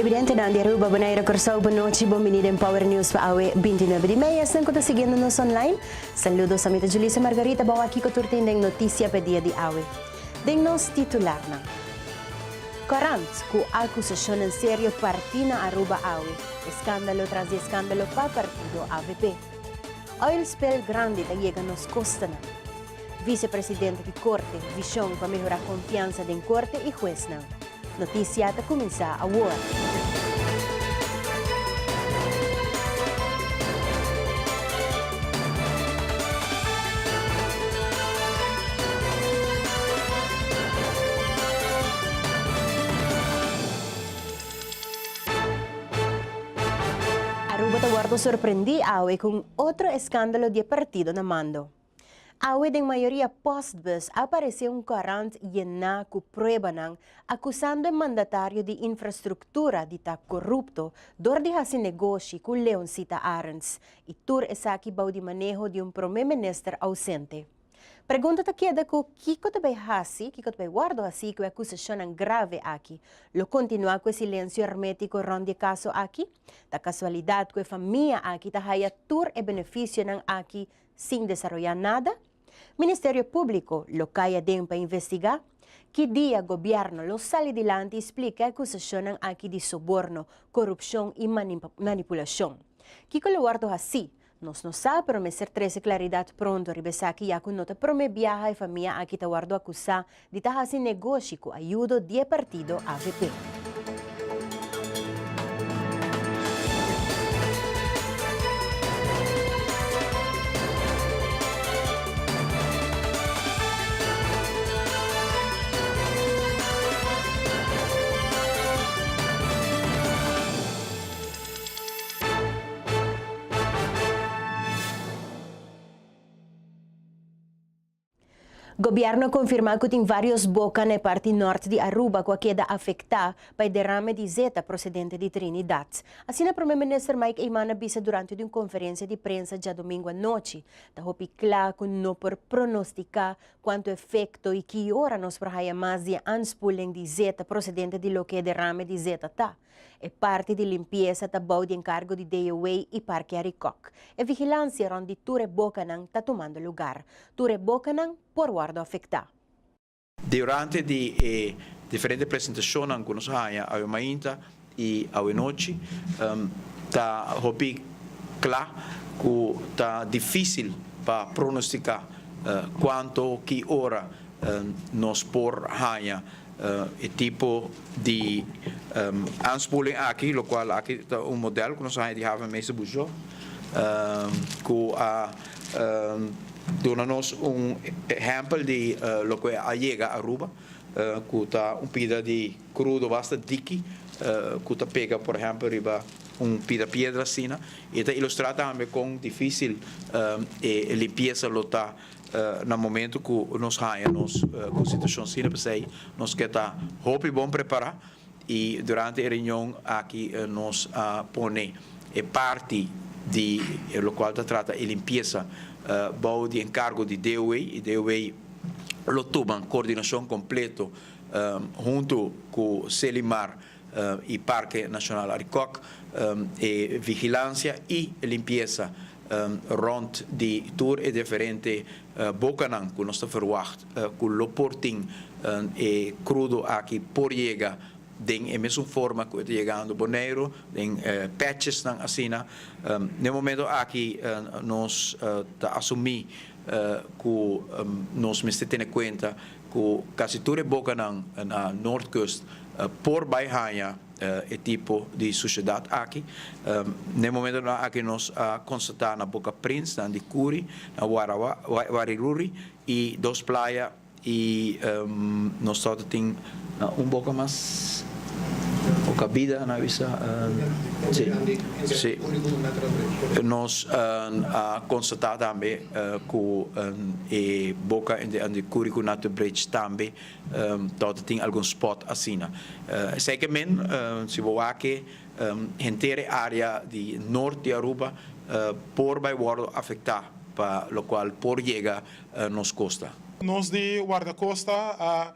Televidentenan di Aruba, Bonaire, Kòrsou, bon nochi, bon bini den Power News pa awe 29 di mei. Esnan ku ta siguiendo nos online, saludos. Ami ta Julissa Margarita, bou aki ku tur tin den noticia pa e dia di awe. Den nos titularnan. Korant ku akusashonnan serio partí na Aruba awe, eskandalo tras di eskandalo pa partido avp. Oil spill grandi ta yega nos kostanan. Visepresidente di Korte, vishon pa mehorá konfiansa den korte i huesnan. Notisia ta kuminsá awor. Aruba ta wordo sorprendí awe ku un otro eskandalo di e partido na mando. Awe den mayoria postbus a aparesé un korant yená ku pruebanan akusando e mandatario di infrastruktura di ta korupto dor di hasi negoshi ku Leoncita Arends i tur esaki bou di maneho di un prome minister ausente. Pregunta ta keda ku kiko ta bai hasi, kiko ta bai wòrdu hasí ku e akusashonnan grave aki? Lo kontinuá ku e silensio hermétiko rònt di e kaso aki? Ta kasualidat ku e famia aki ta haya tur e benefisionan aki sin desaroyá nada? Ministerio Públiko lo kai aden pa investigá? Ki dia gobièrnu lo sali dilanti i splika e akusashonnan aki di soborno, korupshon i manipulashon? Kiko lo wòrdu hasí? Nos no sa, pero mester trese klaridat pronto riba esaki ya ku no ta promé biaha e famia aki ta wòrdu akusá di ta hasi negoshi ku ayudo di e partido avp. Gobierno a confirma cu tin varios boca na e parti nort di Aruba cu a keda afecta pa e derame di zeta procedente di Trinidad. Asina Prome Minister Mike Eman a bisa durante di un conferencia di prensa djadomingo anochi. Ta hopi cla cu no por pronostica cuanto efecto y ki ora nos por haya mas di e aanspoeling di zeta procedente di loke e derame di zeta ta. E parti di limpiesa ta bou di enkargo di DOW i Parke Arikok. E vigilansia rònt di tur e bokanan ta tumando lugar. Tur e bokanan por wòrdu afektá. Durante di e diferente presentashonnan ku nos a haña awe mainta i awe nochi, ta hopi kla ku ta difísil pa pronostiká kuantu ki ora nos por haña E tipo di aanspoeling aki, locual aki ta un model cu nos a haña di havenmeester Bujo, cu a duna nos un ehempel di loke a yega Aruba, cu ta un pida di crudo basta diki, cu ta pega por ehempel riba un pida piedra asina, y ta ilustra tambe con dificil e limpieza lo ta. Na momento ku nos haña nos ku situashon asina, p'esei nos ke ta hopi bon prepará i durante e reunion aki nos a pone e parti di lokual ta trata e limpiesa bou di enkargo di DOW i DOW lo tuma kordinashon kompleto huntu ku Selimar i Parke Nashonal Arikok e vigilansia i limpiesa rond di tur e diferente bokanan ku nos ta verwagt ku lo por tin e krudo aki por yega den e mesun forma ku e ta yegando Boneiru den patchesnan asina. Den momento aki nos ta asumí ku nos mester tene kuenta ku kasi tur e bokanan na Noordkust por bai haña e tipo di sushedat aki. Na e momentonan aki nos a konstatá na Boka Prins, na Andikuri, na Wariruri i Dos Playa i nos tabata tin na un boka mas, Boka Bida nan a bisa, si, si. Nos a konstatá tambe ku e boka entre Andikuri ku Natte Bridge tambe Tabata tin algun spot asina. Esei ke men si bo wak henter e area di nort di Aruba por bai wordo afecta pa locual por yega nos costa. Nos di Wardacosta a.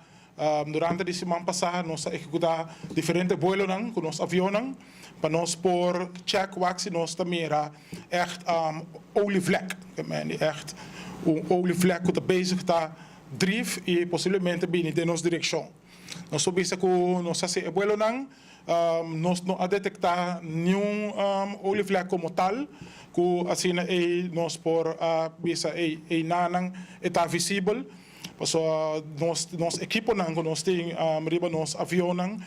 Durante di siman pasá nos a ehekutá diferente buelonan ku nos avionnan pa nos por chèk wak si nos ta mira ègt olievlek, ègt un olievlek ku ta bezig ta drif i posiblemente bini den nos direkshon. Nos por bisa ku nos hasi e buelonan, nos no a detektá niun olievlek komo tal ku asina ei nos por a bisa ei einanan e ta visibel. Pasobra nos nos ekiponan ku nos tin riba nos avionnan,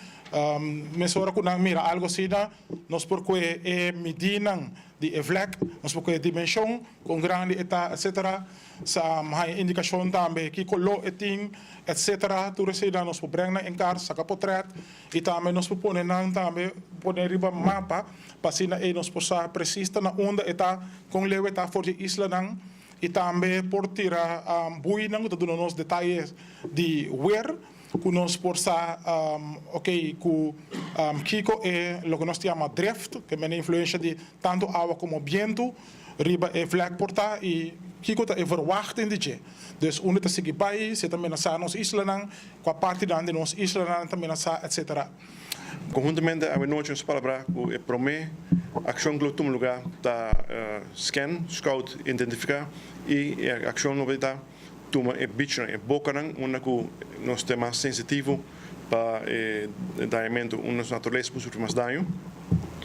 mesora ku nan mira algu asina, nos por kue e midinan di e vlek, nos por kue e dimenshon, kon grandi e ta, etsetera. Sa haña indikashon tambe ki koló e tin, etsetera. Tur eseinan nos por brenga nan en kart, saka potrèt i tambe nos por pone nan tambe pone riba mapa pa asina ei nos por sa presis ta na unda e ta, kon leu e ta for di e islanan. I tambe por tira buinan ku ta duna nos detaye di wer ku nos por sa oke ku kiko e loke nos ta yama drift, ke mene influensha di tantu awa komo bientu riba e vlek por ta i kiko ta e verwachting di dje. Dus unda ta sigui bai, si e ta menasá nos islanan, kua partinan di nos islanan ta menasá etsetera. Konhuntamente awenochi nos palabrá ku e promé akshon ku lo tuma lugá ta scan, scout, identifiká i e akshon lo ta tuma e bichonan, e bokanan unda ku nos ta mas sensitivo pa e dañamentu, unda nos naturalesa por sufri mas daño,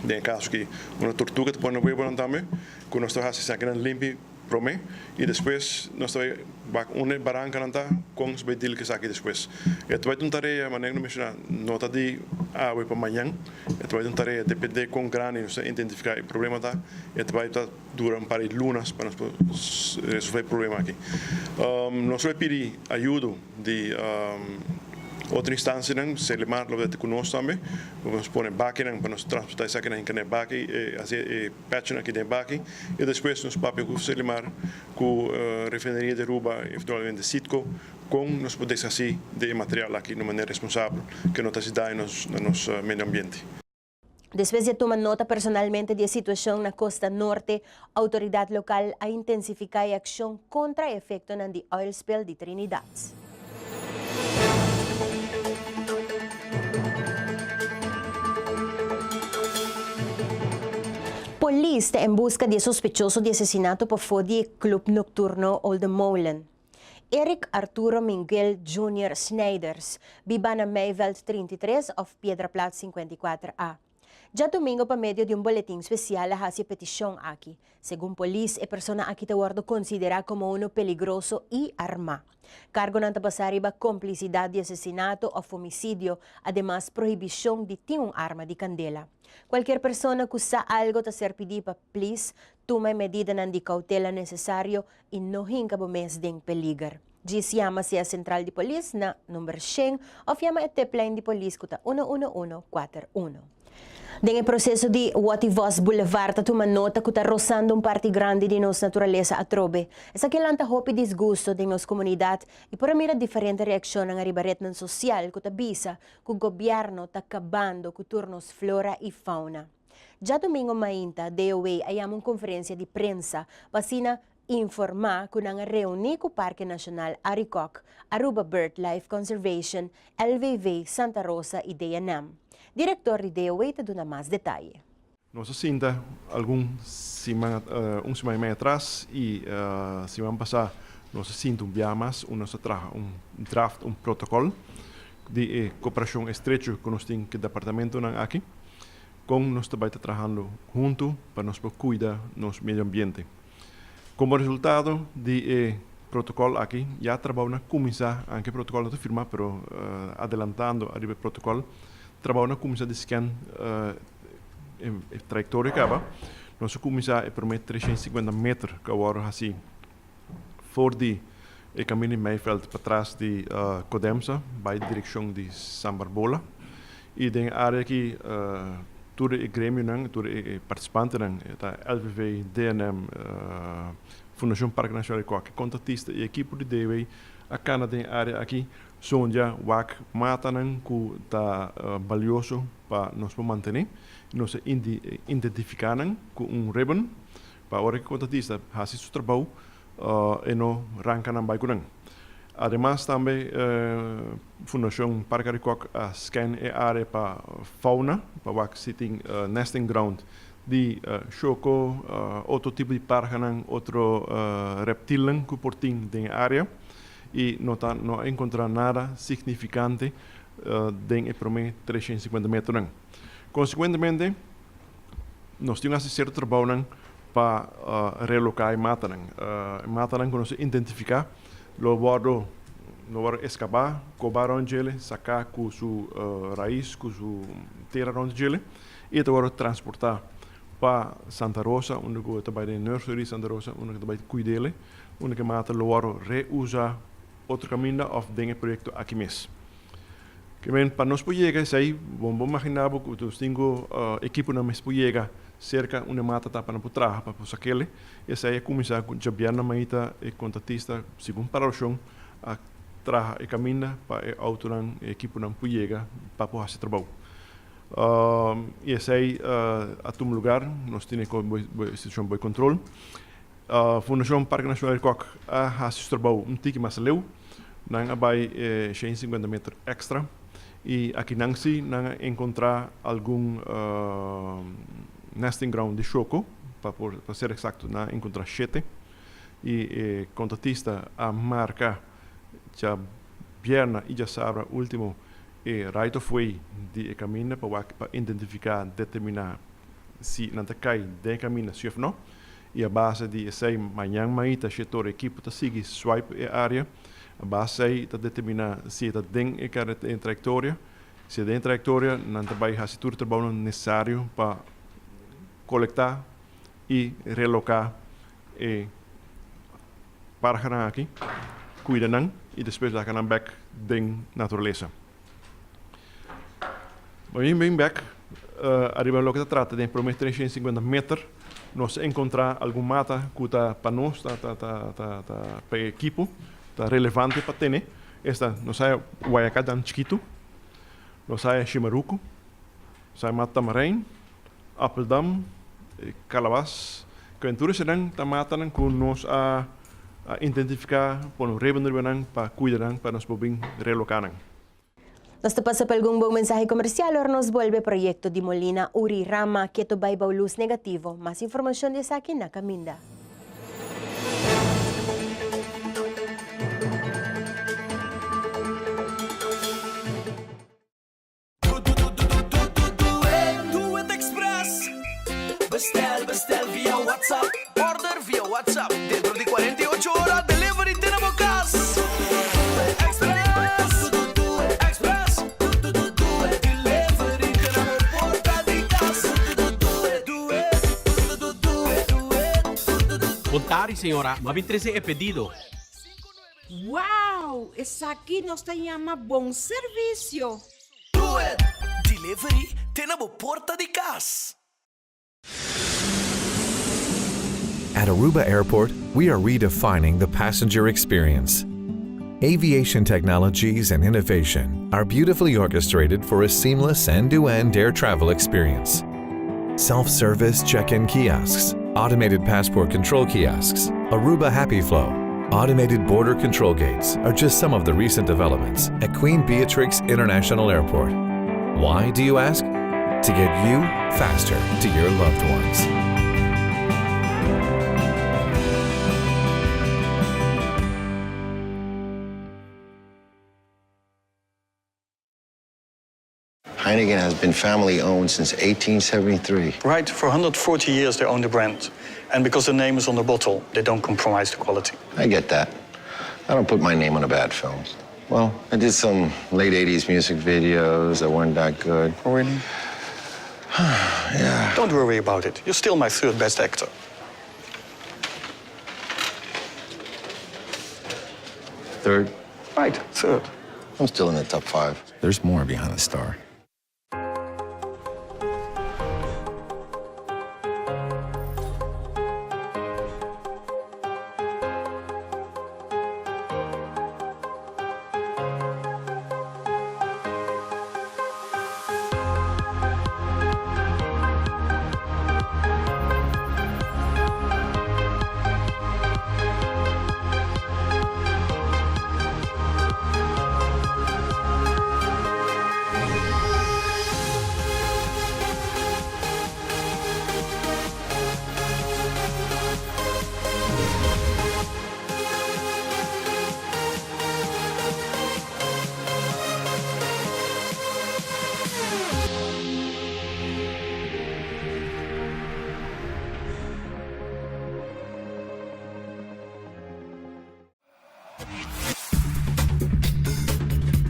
den e kaso aki unda tortuga ta pone webonan tambe ku nos ta hasi esakinan limpi. Promé i despues nos ta bai wak unda e barankanan ta, kon nos bai deal ku esaki despues. E ta bai ta un tarea, manera ku no menshoná, no ta di awe pa mañan, e ta bai ta un tarea depende kon grandi nos ta identifiká e problema ta, e ta bai ta dura un par di lunas pa nos por resolvé e problema aki. Nos lo bai pidi ayudo di otro instansianan, Selimar lo bai ta ku nos tambe, nos pone bakinan pa nos transportá esakinan hinka na e baki, hasi e. Pètchnan aki den baki i despues nos papia ku Selimar, ku Refineria di Aruba, eventualmente Citgo, kon nos por deshasí di e material aki na un manera responsabel ku no ta hasi daño na nos medio ambiente. Despues di a tuma nota personalmente di e situashon na kosta norte, outoridat lokal a intensifiká e akshon kontra e efektonan di oil spill di Trinidad. Polis ta en buska di e sospechoso di asesinato pafó di e club nocturno Olde Molen. Eric Arturo Minguel Junior Snijders, biba na Meiveld 33 of Piedraplaats 54 A. Djadumingo pa medio di un boletin spesial a hasi e petishon aki. Segun polis e persona aki ta wòrdu konsiderá komo unu peligroso i armá. Kargonan ta basá riba komplisidat di asesinato òf homisidio, ademas prohibishon di tin un arma di kandela. Kualkier persona ku sa algo ta ser pidí pa plis tuma e medidanan di koutela nesesario i no hinka bo mes den peliger. Djis yama sea sentral di polis na number shen of yama e tiplijn di polis ku ta uno uno uno kuater uno. Den e proseso di Watty Vos Boulevard ta tuma nota ku ta rosando un parti grandi di nos naturalesa atrobe. Esaki lanta hopi disgusto den nos komunidat i por a mira diferente reakshonnan ariba retnan sosial ku ta bisa ku gobièrnu ta kabando ku tur nos flora i fauna. Djadumingo mainta DOW a yama un konferensia di prensa pa asina informá ku nan a reuní ku Parke Nashonal Arikok, Aruba Birdlife Conservation, LVV, Santa Rosa i DNM. Direktor di DOW ta duna mas detaye. Nos a sinta algun siman, un siman i mei atras i siman pasá nos a sinta un bia mas unda nos a traha un draft, un protokòl di e koperashon estrecho ku nos tin ku e departamentonan aki. Kon nos ta bai ta trahando huntu pa nos por kuida nos medio ambiente. Komo resultado di e protokòl aki ya trabounan a kuminsá, anke e protokòl no ta firmá pero adelantando ariba e protokòl, trabounan a kuminsá di sken e trayektoria kaba. Nos a kuminsá e promé 350 meter ku a wòrdu hasí for di e kaminda di Meiveld patras di Codemsa bai direkshon di San Barbola i den e área aki tur e gremionan, tur e partisipantenan, e ta LVV, DNM, Fundashon Parke Nashonal di Koke, kontratista i ekipo di DW a kana den e área aki sondia wak matanan ku ta balioso pa nos por mantené. Nos a identifiká nan ku un ribbon Pa ora ku kontratista hasi su trabou e no ranka nan bai ku nan. Ademas tambe Fundashon Parke Arikok a scan e área pa fauna, pa wak si tin nesting ground di shoko, otro tipo di parhanan, otro reptilnan ku por tin den e área i no ta no a enkontrá nada signifikante den e promé 350 metronan. Konsekuentemente nos tin hasi sierto trabounan pa reloká e matanan. E matanan ku nos a identifiká lo wòrdu lo wòrdu eskabá, kobá rònt djele, saká ku su rais, ku su tera rònt djele i e ta wòrdu transportá pa Santa Rosa unda ku e ta bai den e nursery Santa Rosa unda ku ta bai kuid'ele, unda ku e mata lo wòrdu reusá otro kaminda òf den e proyekto aki mes. Ke men pa nos por yega esei, bo bo imaginá bo ku nos tin ku ekiponan mes por yega serka unda e mata ta pa nan por traha pa por sak'el. Esei a kuminsá ku djabièrnè mainta e kontratista segun parashon a traha e kaminda pa e outonan, e ekiponan por yega pa por hasi trabou. I esei a tuma lugar, nos tene ku bo institushon Boy Control. Fundashon Parke Nashonal Arikok a hasi su trabou un tiki mas leu. Nan a bai e 150 meter extra i aki nan si nan a enkontrá algun nesting ground di shoko, pa por pa ser eksakto nan a enkontrá shete i e kontratista a marka djabièrnè i djasabra último e right of way di e kaminda pa wak pa identifiká determiná si nan ta kai den e kaminda si òf no. I a base di esei mañan maita shetor ekipo ta sigui swipe e area. A base ei ta determina si e ta den e trayectoria. Si e den e trayectoria nan ta bai hasi tur e trabounan nesario pa kolekta i reloka e parhanan aki, kuida nan i despues laga nan bek den naturalesa. Bo bin bin bek ariba loke ta trata den prome 350 meter nos a encontra algun mata cu ta pa nos ta ta ta ta ta pa e ekipo ta relevante pa tene esta nos haya guayacadan chikitu nos haya shimarucu nos haya mata tamarijn apeldam calabas cu tur esenan ta matanan cu nos a a identifica pone reben riba nan pa cuida nan pa nos por bin reloca nan. Nos ta pasa pa algun bon mensahe comercial ora nos bolbe proyecto di Molina Uri Rama keto bay bou luz negativo. Mas informacion di esaki na caminda. Do It Express Bestel, bestel via WhatsApp Order via WhatsApp Dentro di 48 ora delivery te na bo cas Express, Express Delivery te na bo porta di cas Do it, do it, do it Bon tardi señora, m'a bin trece e pedido. Wow! Esaki nos ta yama bon servisio! Do it! Delivery te na bo porta di cas. At Aruba Airport, we are redefining the passenger experience. Aviation technologies and innovation are beautifully orchestrated for a seamless end-to-end air travel experience. Self-service check-in kiosks, automated passport control kiosks, Aruba Happy Flow, automated border control gates are just some of the recent developments at Queen Beatrix International Airport. Why, do you ask? To get you faster to your loved ones. Heineken has been family owned since 1873. Right, for 140 years they own the brand. And because the name is on the bottle, they don't compromise the quality. I get that. I don't put my name on a bad film. Well, I did some late 80s music videos that weren't that good. Oh, really? yeah. Don't worry about it. You're still my third best actor. Third? Right, third. I'm still in the top five. There's more behind the star.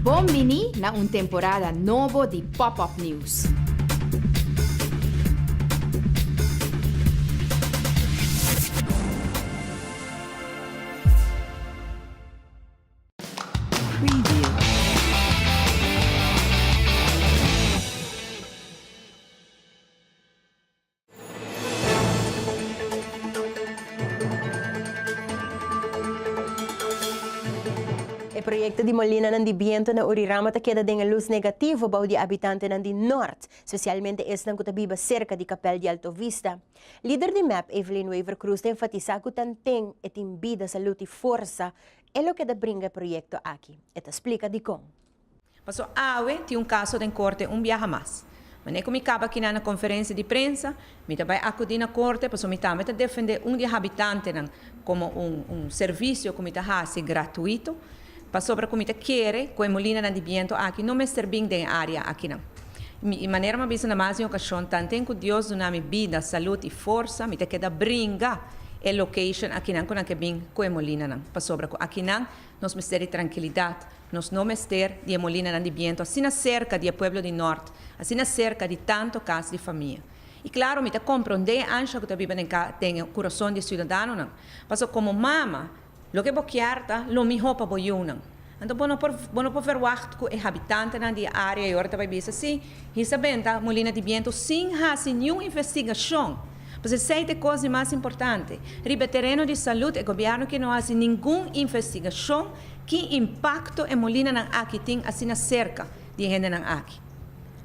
Bon bini na un temporada nobo di Pop Up News. E proyecto di molinanan di biento na Urirama ta keda den e luz negativo bou di habitantenan di Nort, specialmente esnan cu ta biba cerca di Kapel di Alto Vista. Lider di mep, Evelyn Wever-Croes ta enfatisa cu tanten e tin bida, salud y forsa, e lo keda bringa e proyecto aki. E ta splica dicon. Paso awe tin un kaso den korte un biaha mas. Manera ku mi kaba akinan na konferensia di prensa, mi ta bai akudí na korte pasobra mi tambe ta defendé un di e habitantenan komo un un servisio ku mi ta hasi gratuito, pasobra ku mi ta kere ku e molinanan di biento aki no mester bin den e área akinan. Mi i manera mi a bisa na mas di un okashon, tanten ku Dios duna mi bida, salud i forsa, mi ta keda bringa e location akinan ku nan ke bin ku e molinanan, pasobra ku akinan nos mester di trankilidat. Nos no mester di e molinanan di biento asina serka di e pueblo di Nort, asina serka di tanto kas di famia. I klaro mi ta komprondé e ansha ku ta biba den ka den e kurason di e siudadanonan. Pasobra komo mama, loke bo kier ta lo mihó pa bo yunan. Anto bo no por bo no por verwagt ku e habitantenan di e área i ora ta bai bisa si hisa benta molina di biento sin hasi niun investigashon. Pasobra esei ta e kos di mas importante. Riba e tereno di salud e gobièrnu ke no hasi ningun investigashon Ki impakto e molinanan aki tin asina serka di e hendenan aki?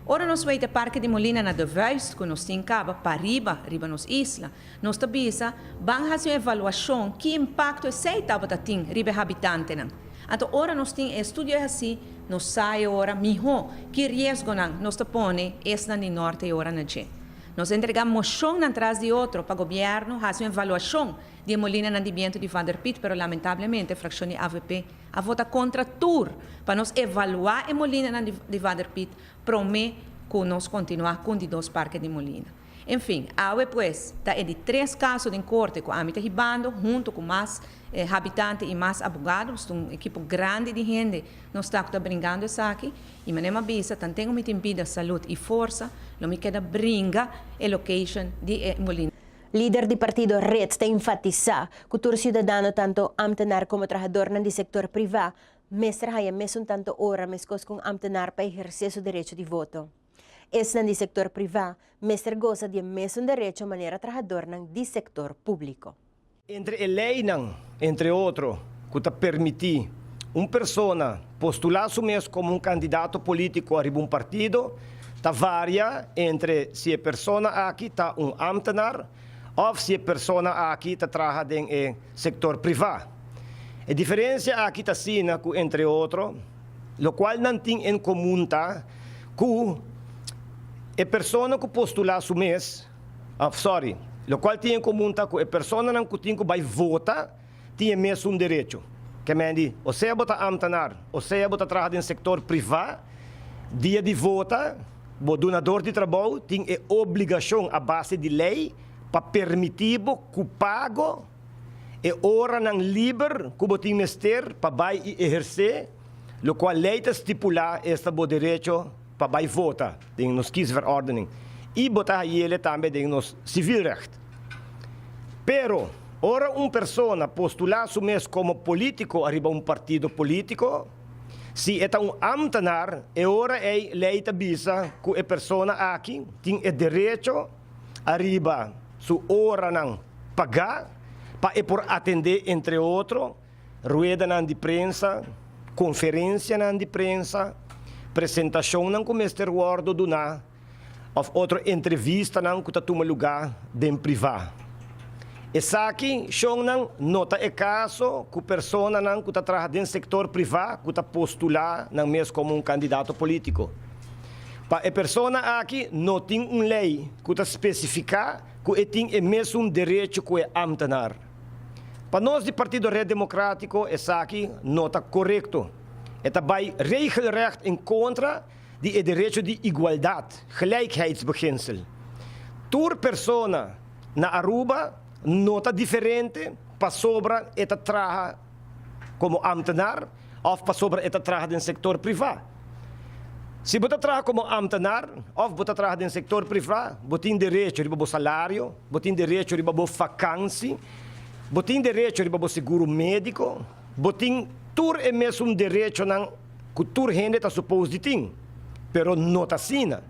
Ora nos wei ta parke di molina na De Vuist ku nos tin kaba pariba riba nos isla, nos ta bisa, ban hasi un evaluashon ki impakto esei tabata tin riba e habitantenan. Anto ora nos tin e estudio e hasi, nos sa e ora mihó ki riesgonan nos ta pone esnan di norte e ora na dje. Nos a entregá moshonnan tras di otro pa gobièrnu hasi un evaluashon di e molinanan di bientu di Van der Piet, pero lamentablemente fraccion di avp a vota contra tur pa nos evalua e molinanan di Van der Piet prome cu nos continua cun di dos parke di molina. En fin, awe pues ta e di tres caso den corte cu ami ta hibando hunto cu mas habitante y mas abogado, pues ta un ekipo grandi di hende nos ta cu ta bringando esaki y manera mi a bisa tanten cu mi tin bida, salud y forsa lo mi keda bringa e location di e molina. Lider di partido red ta enfatisá ku tur siudadano tanto ámtenar komo trahadornan di sektor privá mester haña mesun tanto ora meskos ku un ámtenar pa ehersé su derecho di voto. Esnan di sektor privá mester gosa di e mesun derecho manera trahadornan di sektor públiko. Entre e leinan, entre otro, ku ta permití un persona postulá su mes komo un kandidato polítiko ariba un partido, ta varia entre si e persona aki ta un ámtenar òf si e persona aki ta traha den e sektor privá. E diferensia aki ta asina ku, entre otro, lokual nan tin en komun ta ku e persona ku postulá su mes, Of sorry, lokual tin en komun ta ku e personanan ku tin ku bai vota tin e mesun derecho. Ke men di, o sea bo ta amtenar o sea bo ta traha den sektor privá, dia di vota bo dunador di trabou tin e obligashon a base di lei pa permití bo ku pago e oranan liber ku bo tin mester pa bai i ehersé lokual lei ta stipulá esta bo derecho pa bai vota den nos kiesverordening y bo ta hayele tambe den nos civilrecht. Pero ora un persona postula su mes como politico ariba un partido politico, si e ta un ambtenaar e ora ey ley ta bisa cu e persona aki tin e derecho ariba su oranan paga pa e por atende entre otro Ruedanan di prensa, konferensianan di prensa, presentashonnan ku mester wòrdu duná òf otro entrevistanan ku ta tuma lugá den privá. Esaki shonnan no ta e kaso ku personanan ku ta traha den sektor privá ku ta postulá nan mes komo un kandidato polítiko. Pa e persona aki no tin un lei ku ta spesifiká ku e tin e mesun derecho ku e ámtenar. Pa nos di Partido Red Democratico esaki no ta corecto. E ta bay regelrecht en contra di e derecho di igualdad, gelijkheidsbeginsel. Tur persona na Aruba no ta diferente pasobra e ta traha. komo ámtenar òf pasobra e ta traha den sektor privá. Si bo ta traha komo ámtenar òf bo ta traha den sektor privá, bo tin derecho riba bo salario, bo tin derecho riba bo fakansi, bo tin derecho riba bo seguro médiko, bo tin tur e mesun derechonan ku tur hende ta supos di tin. Pero no ta asina.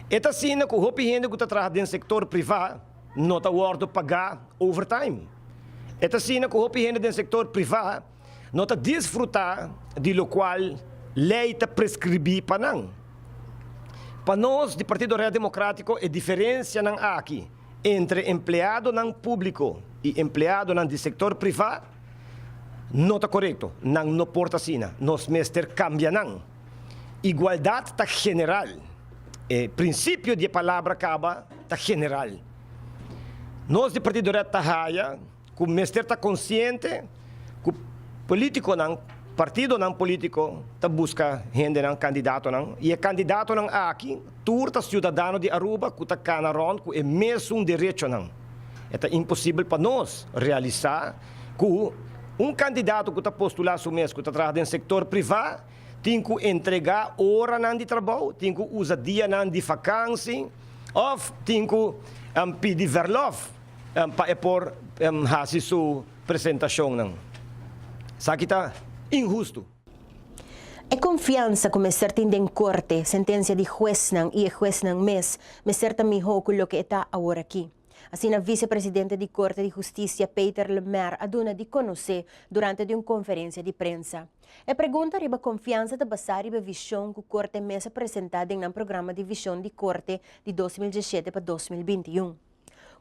E ta asina ku hopi hende ku ta traha den sektor privá no ta wòrdu pagá overtime. E ta asina ku hopi hende den sektor privá no ta disfrutá di lokual lei ta preskribí pa nan. Pa nos di Partido Red Demokratiko e diferensianan aki entre empleadonan públiko i empleadonan di sektor privá no ta korekto. Nan no por ta asina. Nos mester kambia nan. Igualdat ta general. E prinsipio di e palabra kaba ta general. Nos di Partido Red ta haya ku mester ta konsiente ku politikonan, partidonan politiko ta buska hendenan, kandidatonan, i e kandidatonan aki tur ta siudadano di Aruba ku ta kana rònt ku e mesun derechonan. E ta imposibel pa nos realisá ku un kandidato ku ta postulá su mes ku ta traha den sektor privá tin ku entregá oranan di trabou, tin ku usa dianan di fakansi òf tin ku pidi vèrlòf. pa e por hasi su presentashonnan. Esaki ta inhustu. E konfiansa ku mester tin den korte, sentensia di huesnan i e huesnan mes mester ta mihó ku loke e ta aworakí. Asina visepresidente di Korte di Hustisia Peter Le Maire a duna di konosé durante di un konferensia di prensa. E pregunta riba konfiansa ta basá riba e vishon ku Korte mes a presentá den nan programa di vishon di Korte di 2017 pa 2021.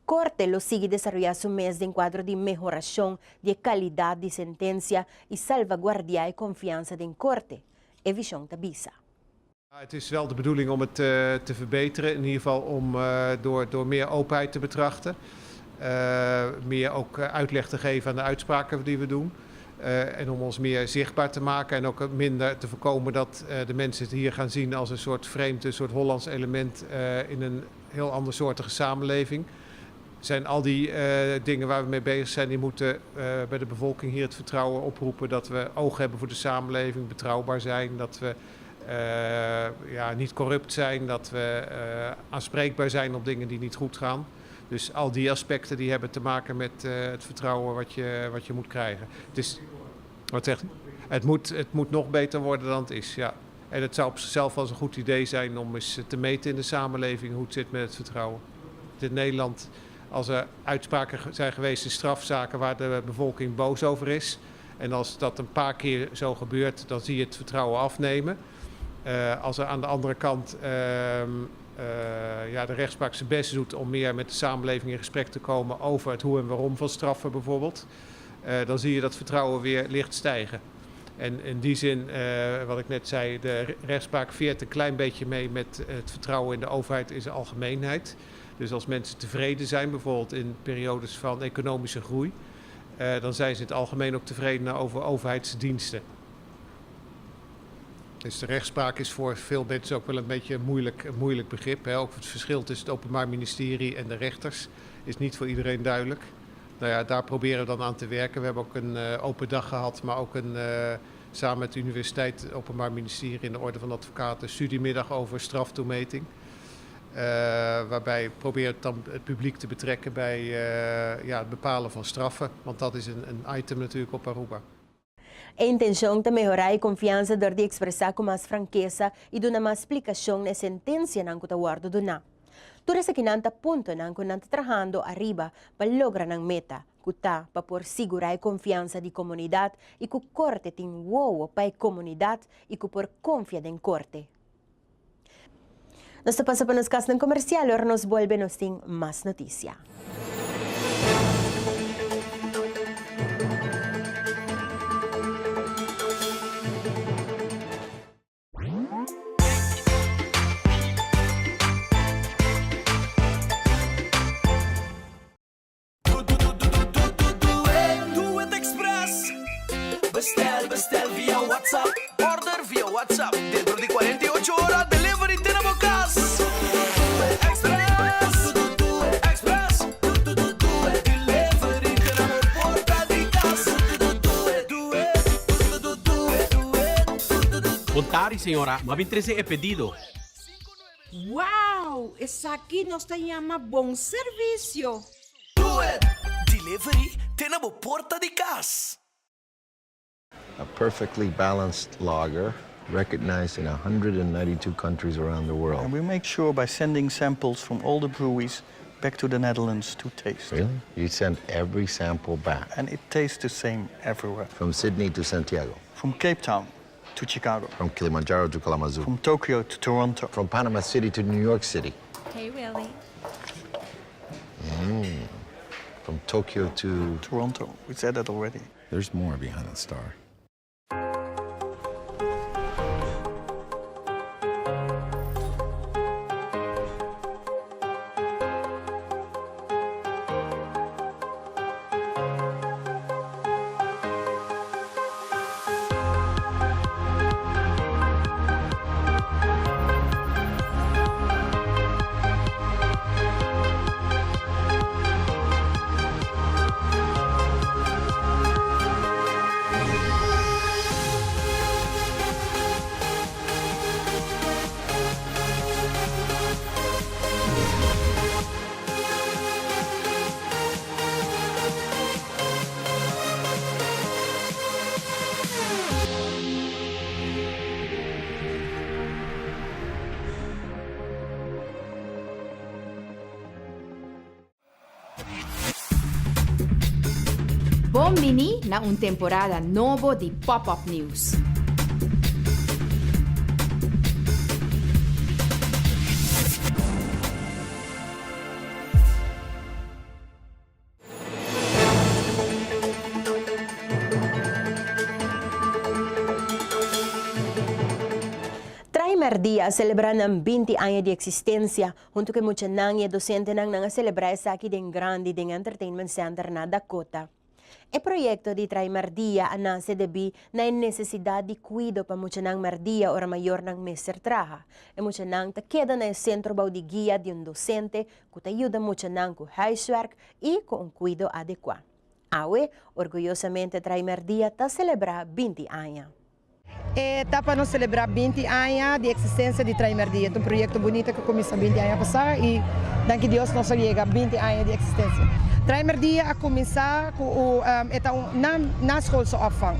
Korte lo sigui desaroyá su mes den kuadro di mehorashon di e kalidat di sentensia i salvaguardiá e konfiansa den korte, e vishon ta bisa. Het is wel de bedoeling om het te verbeteren, in ieder geval om door, door meer openheid te betrachten. Meer ook uitleg te geven aan de uitspraken die we doen. En om ons meer zichtbaar te maken en ook minder te voorkomen dat de mensen het hier gaan zien als een soort vreemd, een soort Hollands element in een heel andersoortige samenleving. Zijn al die dingen waar we mee bezig zijn, die moeten bij de bevolking hier het vertrouwen oproepen dat we oog hebben voor de samenleving, betrouwbaar zijn, dat we ja, niet corrupt zijn, dat we aanspreekbaar zijn op dingen die niet goed gaan. Dus al die aspecten die hebben te maken met het vertrouwen wat je, wat je moet krijgen. Het is, wat zegt u? Het moet, het moet nog beter worden dan het is, ja. En het zou op zichzelf wel eens een goed idee zijn om eens te meten in de samenleving hoe het zit met het vertrouwen. In Nederland, als er uitspraken zijn geweest in strafzaken waar de bevolking boos over is. En als dat een paar keer zo gebeurt, dan zie je het vertrouwen afnemen. Als er aan de andere kant ja, de rechtspraak zijn best doet om meer met de samenleving in gesprek te komen over het hoe en waarom van straffen bijvoorbeeld, dan zie je dat vertrouwen weer licht stijgen. En in die zin, wat ik net zei, de rechtspraak veert een klein beetje mee met het vertrouwen in de overheid in zijn algemeenheid. Dus als mensen tevreden zijn, bijvoorbeeld in periodes van economische groei, dan zijn ze in het algemeen ook tevreden over overheidsdiensten. Dus de rechtspraak is voor veel mensen ook wel een beetje een moeilijk, een moeilijk begrip. Hè? Ook het verschil tussen het Openbaar Ministerie en de rechters is niet voor iedereen duidelijk. Nou ja, daar proberen we dan aan te werken. We hebben ook een open dag gehad, maar ook een, samen met de universiteit, het Openbaar Ministerie en de Orde van Advocaten, studiemiddag over straftoemeting. Waarbij we proberen dan het publiek te betrekken bij ja, het bepalen van straffen. Want dat is een, een item natuurlijk op Aruba. E intencion ta mehora e confiansa dor di expresa cu mas frankesa y duna mas splicacion na e sentencianan cu ta wordo duna. Tur esakinan ta puntonan cu nan ta trahando ariba pa logra nan meta, cu ta pa por sigura e confiansa di comunidad y cu corte tin wowo pa e comunidad y cu por confia den corte. Nos ta pasa pa nos kasnan komersial, ora nos bolbe nos tin mas notisia. Do It Express. Bestel, bestel via WhatsApp. Order via WhatsApp. Dentro di 48 ora delivery te na bo cas. Express, Express. Delivery te na bo porta di cas. Do it. Bon tardi señora, m'a bin trece e pedido. Wow! Esaki nos ta yama bon servicio! Do it! Delivery te na bo porta di cas. A perfectly balanced lager recognized in 192 countries around the world. And we make sure by sending samples from all the breweries back to the Netherlands to taste. Really? You send every sample back? And it tastes the same everywhere. From Sydney to Santiago? From Cape Town to Chicago. From Kilimanjaro to Kalamazoo. From Tokyo to Toronto. From Panama City to New York City. Hey, Willie. Mm. From Tokyo to... Toronto. We said that already. There's more behind that star. Bon bini na un temporada nobo di Pop Up News. Trai Merdia a selebrá nan 20 aña di eksistensia. Huntu ku e muchanan i e dosentenan nan a selebrá esaki den grandi den Entertainment Center na Dakota. E proyekto di Trai Merdia a nase debí na e nesesidat di kuido pa muchanan merdia ora mayornan mester traha. E muchanan ta keda na e sentro bou di guia di un dosente ku ta yuda muchanan ku huiswerk i ku un kuido adekuá. Awe, orguyosamente Trai Merdia ta selebrá 20 aña. E ta pa nos selebrá 20 aña di eksistensia di Trai Merdia. Ta un proyekto bunita ku kuminsá 20 aña pasá i danki Dios nos a yega 20 aña di eksistensia. Trai Merdia a kuminsá ku e ta un naschoolse opvang.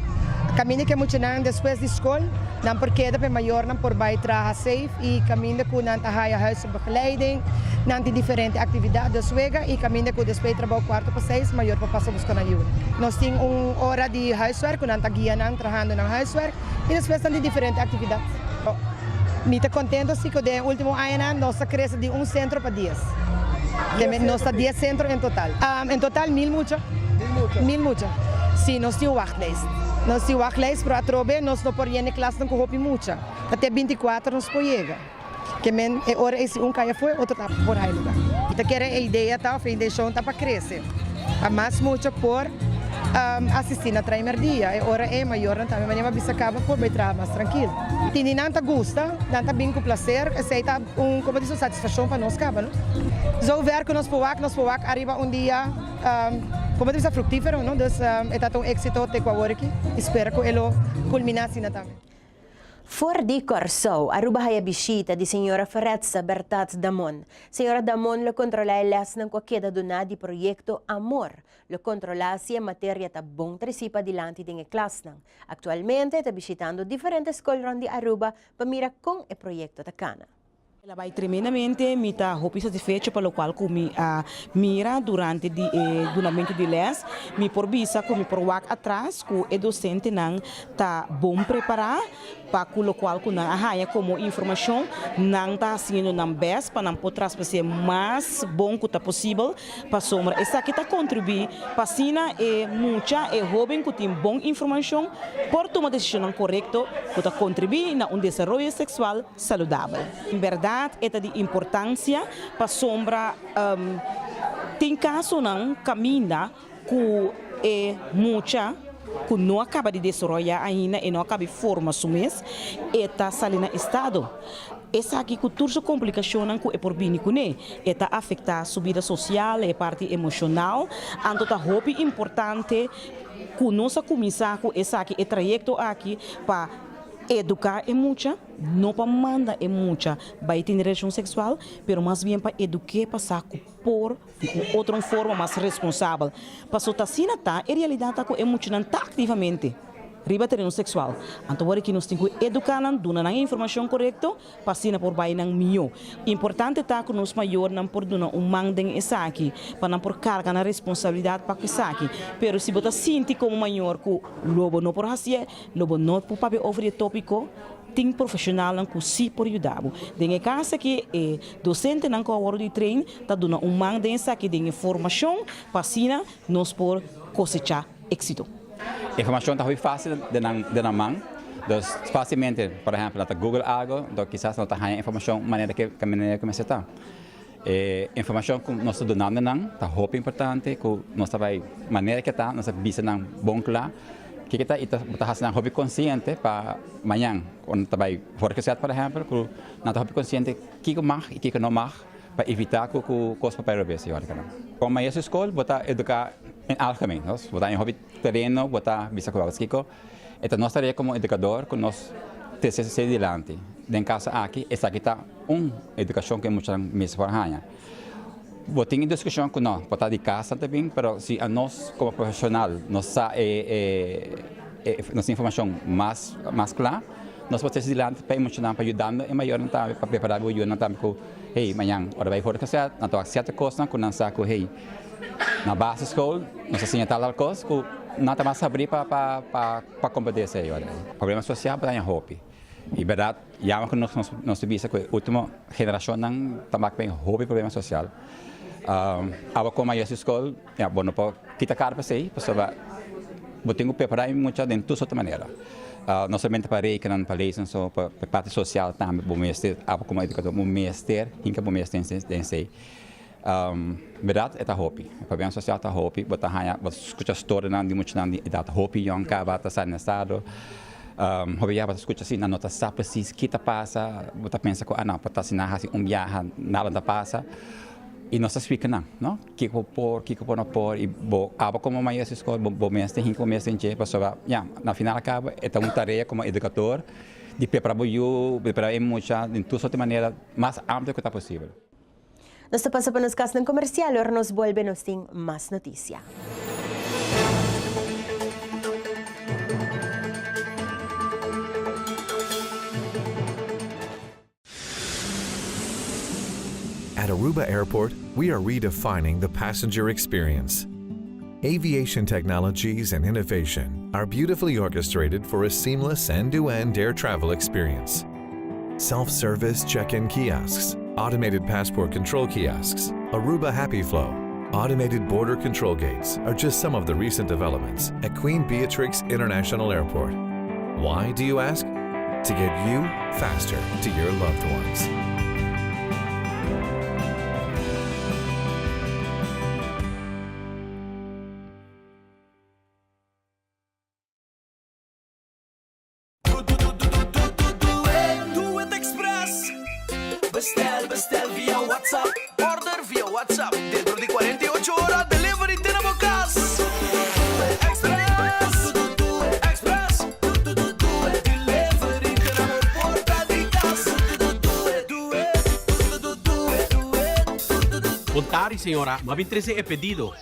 Kaminda ku e muchanan despues di skol nan por keda pa e mayornan por bai traha safe i kaminda ku nan ta haya huisbegeleiding, nan tin diferente aktividat dus wega i kaminda ku despues di trabou kuarto pa seis mayor por pasa buska nan yunan. Nos tin un ora di huiswerk ku nan ta guia nan trahando nan huiswerk i despues nan tin diferente aktividat. Mi ta kontento si ku den e ultimo añanan nos a krese di un sentro pa dies. Nos ta dies sentro en total. En total mil mucha. Mil mucha. Si, nos tin un wachtlijst. Nos tin wachtlijst, pero atrobe nos no por yena e klasnan ku hopi mucha. Ta te binti kuater nos por yega. Ke men e ora ei si un kai afó e otro ta por hai lugar. Mi ta kere e idea ta of e intenshon ta pa krese. Pa mas mucha por asistí na Traimerdia. E ora ei mayornan tambe manera mi a bisa kaba por bai traha mas trankil. Tin di nan ta gusta, nan ta bin ku plaser, esei ta un komo di un satisfakshon pa nos kaba no. Zover ku nos por wak, nos por wak ariba un dia komo ta bisa fruktífero no, dus e ta ta un éksito te ku awor aki i spera ku e lo kulminá asina tambe. For di Kòrsou, Aruba haya bishita di señora Feretza Bertat Damon. Señora Damon lo kontrolá e lèsnan ku a keda duná di proyekto Amor. Lo kontrolá si e materia ta bon tresí padilanti den e klasnan. Aktualmente e ta bishitando diferente skol rònt di Aruba pa mira kon e proyekto ta kana. El a bai tremendamente, mi ta hopi satisfecho pa locual cu mi a mira durante di e dunamento di les. Mi por bisa cu mi por wak atras cu e docentenan ta bon prepara pa cu locual cu nan a haya como informacion, nan ta haciendo nan best pa nan por traspas'e mas bon cu ta posibel pasobra esaki ta contribui pa asina e mucha, e hoben cu tin bon informacion por tuma decisionnan corecto cu ta contribui na un desaroyo sexual saludabel. En berdad e ta di importancia pasobra tin casonan caminda cu e mucha cu no a caba di desaroya ainda, e no a caba di forma su mes, e ta sali na estado. Esaki cu tur su complicacionnan cu e por bini cune. E ta afecta su bida social, e parti emocional. Anto ta hopi importante cu nos a cuminsa cu esaki, e trayecto aki pa. Eduká e mucha, no pa manda e mucha bai tene relashon seksual, pero mas bien pa eduk'é pa sa ku por di un otro un forma mas responsabel. Paso ta asina ta, e realidat ta ku e muchanan ta aktivamente riba tereno seksual. Anto wor aki nos tin ku eduká nan, duna nan e informashon korekto pa asina por bai nan mihó. Importante ta ku nos mayornan por duna un man den esaki, pa nan por karga nan responsabilidat pa ku esaki. Pero si bo ta sinti komo mayor ku lo bo no por hasié, Lo bo no por papia over di e tópiko, tin profeshonalnan ku sí por yuda bo. Den e kas aki e dosentenan ku a wòrdu di train ta duna un man den esaki den e formashon pa asina nos por kosechá éksito. Informashon ta hopi fásil den nan den nan man, dus fásilmente por ehèmpel nan ta google algo, enton kisas nan ta haña informashon manera ke manera ku mester ta. E informashon ku nos ta dunando nan ta hopi importante ku nos ta bai manera ke ta nos ta bisa nan bon kla kiko ta i ta bo ta hasi nan hopi konsiente pa mañan ora nan ta bai voortgezet por ehèmpel ku nan ta hopi konsiente kiko mag i kiko no mag pa evitá ku ku kos por bai robes i ora ke nan. Komo maestro di skol bo ta eduká en algemeen bo ta en hopi tereno bo ta bisa ku kiko E ta nos tarea komo edukador ku nos trese esei dilanti. Den kaso aki, esaki ta un edukashon ku e muchanan mester por haña. Bo tin e diskushon ku no por ta di kas nan ta bin, pero si anos komo profeshonal nos sa e nos informashon mas mas kla, nos por trese dilanti pa e muchanan pa yudando e mayornan tambe pa prepará bo yunan tambe ku hey mañan ora bai for di kasa nan ta wak sierto kosnan ku nan sa ku hey Na basisschool nos a siña tal tal kos ku nan ta mas sabrí pa pa pa pa komprendé esei ora. Problema sosial por daña hopi. I bèrdat yama ku nos nos ta bisa ku e último generashonnan ta mak den hopi problema sosial. Awa komo a yega skol ya bo no por kita kara pa esei pasobra bo tin ku prepará e mucha den tur sorto manera. No solamente pa rekenan, pa lezen so, pa parti sosial tambe bo mester abo komo edukador bo mester hinka bo mes den esei. Berdad e ta hopi. E problema social ta hopi. Bo ta haña, bo ta skucha storianan di muchanan di edat hopi yòn kaba ta sali na estado. Hopi biaha bo ta skucha si nan no ta sa presis ki ta pasa. Bo ta pensa ku ah no, por ta si nan hasi un biaha nada no ta pasa. I nos ta splika nan, no, kiko bo por, kiko bo no por. I bo abo komo maestro di skol bo mes ta hinka bo mes den dje pasobra ya, na final a kaba e ta un tarea komo edukador di prepara bo yu, prepara e mucha den tur sorto di manera mas amplio ku ta posibel. Nos ta pasa pa nos kasnan komersial, ora nos bolbe nos tin mas notisia. At Aruba Airport, we are redefining the passenger experience. Aviation technologies and innovation are beautifully orchestrated for a seamless end-to-end air travel experience. Self-service check-in kiosks, automated passport control kiosks, Aruba Happy Flow, automated border control gates are just some of the recent developments at Queen Beatrix International Airport. Why, do you ask? To get you faster to your loved ones. Do It Express. Bestel, bestel via WhatsApp. Order via WhatsApp. Dentro di 48 ora delivery te na bo cas. Express, Express. Delivery te na bo porta di cas. Do it, do it, do it. Bon tardi señora, m'a bin trece e pedido.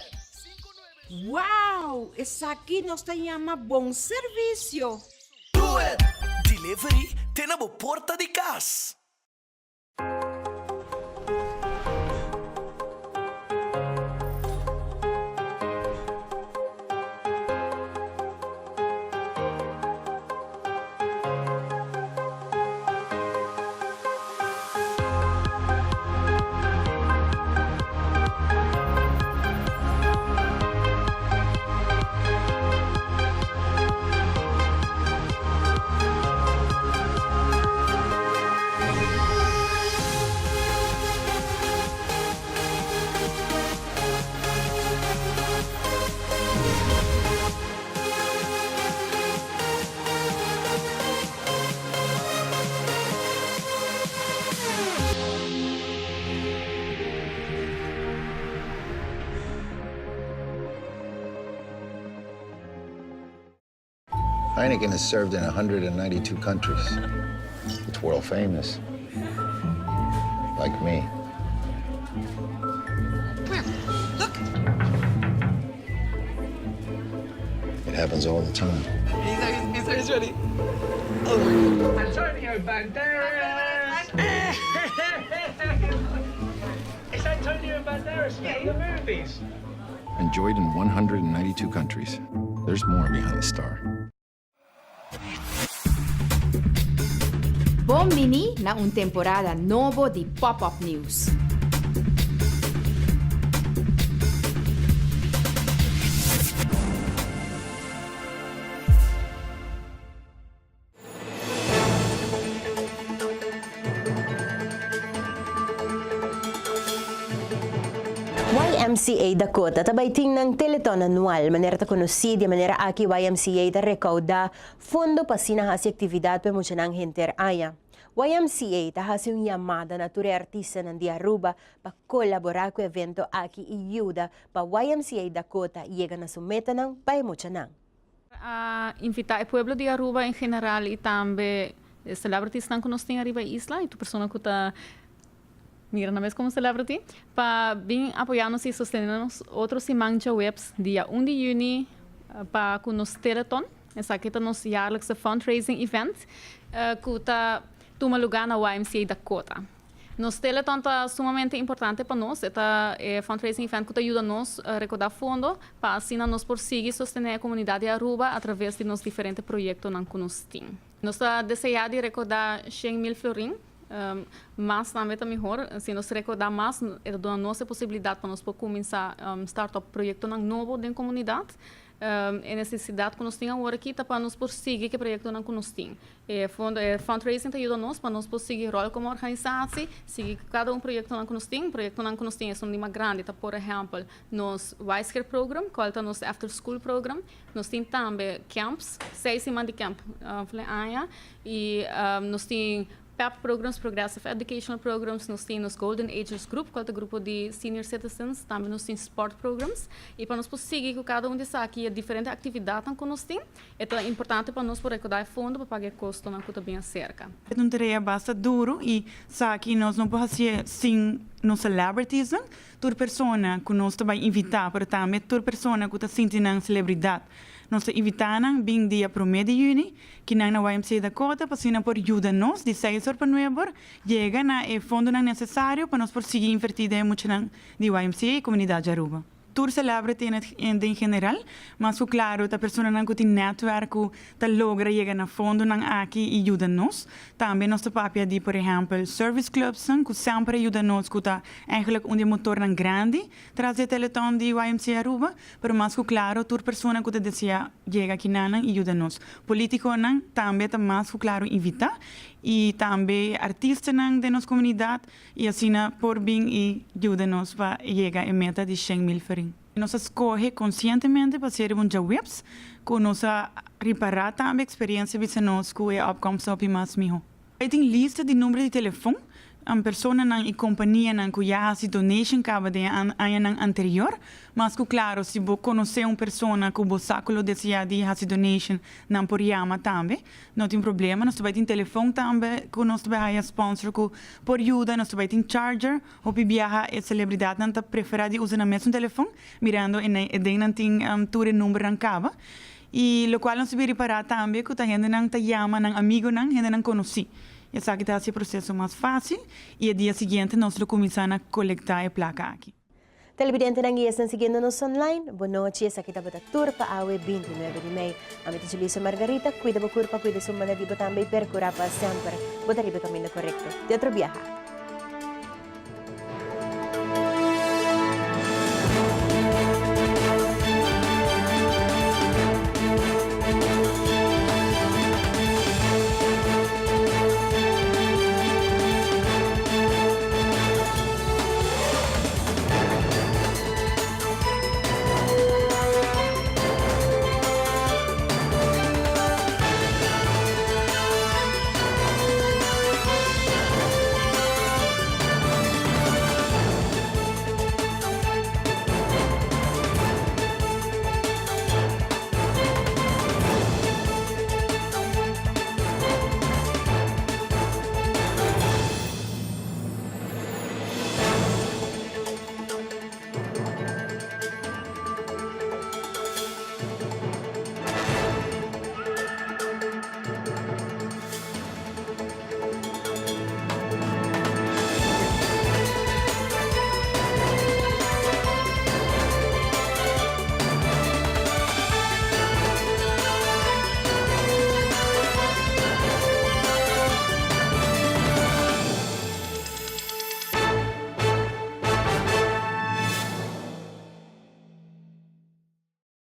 Wow! Esaki nos ta yama bon servisio! Doet! Delivery te na bo porta di kas. Heineken is served in 192 countries. It's world famous. Like me. Where? Look. It happens all the time. He's, he's, he's ready. Oh my God. Antonio Banderas! it's Antonio Banderas from the movies. Enjoyed in 192 countries. There's more behind the star. Bon bini na un temporada nobo di Pop-Up News. YMCA Dakota ta bai tin nan Teleton anual. Manera ta konosí, di e manera aki YMCA ta rekoudá fondo pa asina hasi aktividat pa e muchanan henter aña. YMCA ta hasi un yamada na tur e artistanan di Aruba pa kolaborá ku e evento aki i yuda pa YMCA Dakota yega na su metanan pa e muchanan. A invita e pueblo di Aruba en general y tambe e celebritiesnan cu nos tin ariba e isla y tur persona cu ta mira nan mes como celebrity pa bin apoya nos y sostene nos otro siman djaweps dia un di juni pa cu nos Teleton. Esaki ta nos jaarlijkse fundraising event cu ta tuma luga na YMCA Dakota. Nos Teleton ta sumamente importante pa nos. E ta e fundraising event cu ta yuda nos recorda fondo pa asina nos por sigui sostene e comunidad di Aruba a traves di nos diferente proyectonan cu nos tin. Nos ta desea di recorda shen mil florin, mas tambe ta mihor. Si nos recorda mas e ta duna nos e posibilidad pa nos por cuminsa start up proyectonan nobo den comunidad. E nesesidat ku nos tin awor aki ta pa nos por sigui ku e proyektonan ku nos tin. E fondo, e fundraising ta yuda nos pa nos por sigui ròl komo organisasi, sigui ku kada un proyektonan ku nos tin. Proyektonan ku nos tin esun di mas grandi ta por ehèmpel nos Wijsgeer program, kual ta nos after school program. Nos tin tambe camps, seis siman di camp flen aña i nos tin PEP programs, Progressive Educational Programs, nos tin nos Golden Agers Group, cual ta grupo di senior citizens, tambe nos tin sport programs. Y pa nos por sigui cu cada un di esaki e diferente actividadnan cu nos tin, e ta importante pa nos por recorda e fondo pa paga e costonan cu ta bin acerca. E ta un tarea basta duro y sa ki nos no por hacié sin nos celebritiesnan, tur persona cu nos ta bay invita, pero tambe tur persona cu ta sinti nan celebridad. Nos ta invita nan bin dia prome di juni Ki nan na YMCA Dakota pa asina por yuda nos di seis or pa nuebe or yega na e fondonan nesesario pa nos por sigui inverti den e muchanan di YMCA y comunidad di Aruba. Tur celebrity en het den general, mas cu claro ta personanan cu tin netwerk cu ta logra yega na fondonan aki y yuda nos. Tambe nos ta papia di por ehempel service clubsnan cu semper a yuda nos cu ta eigenlijk un di e motornan grandi tras di e teleton di YMCA Aruba, pero mas cu claro tur persona cu ta desea yega kinanan y yuda nos. Politiconan tambe ta mas cu claro invita y tambe artistanan den nos comunidad y asina por bin y yuda nos pa yega e meta di shen mil florin. Nos a scoge conscientemente pa ser un djaweps cu nos a ripara tambe experiencia bisa nos cu e opkomst ta hopi mas miho. E tin lista di number di telefon, personanan y companianan cu ya haci donation caba den e añanan anterior. Mas cu claro, si bo conoce un persona cu bo sa cu lo desea di haci donation, nan por yama tambe. No tin problema. Nos ta bay tin telefon tambe cu nos ta bay haya sponsor cu por yuda. Nos ta bay tin charger. Hopi biaha e celebridadnan ta prefera di usa nan mesun telefon, mirando e den nan tin tur e numbernan caba. Y locual nos ta bin ripara tambe cu ta hendenan ta yama nan amigonan, hendenan conoci. Esaki ta haci e proceso mas facil y e dia siguiente nos lo cuminsa na colecta e placa aki. Televidentenan y esnan siguiendo nos online, bon nochi, esaki tabata tur pa awe 29 di mei. Ami ta Julissa Margarita, cuida bo curpa, cuida su manda di bo tambe y percura pa semper bo ta riba e caminda corecto. Te otro biaha.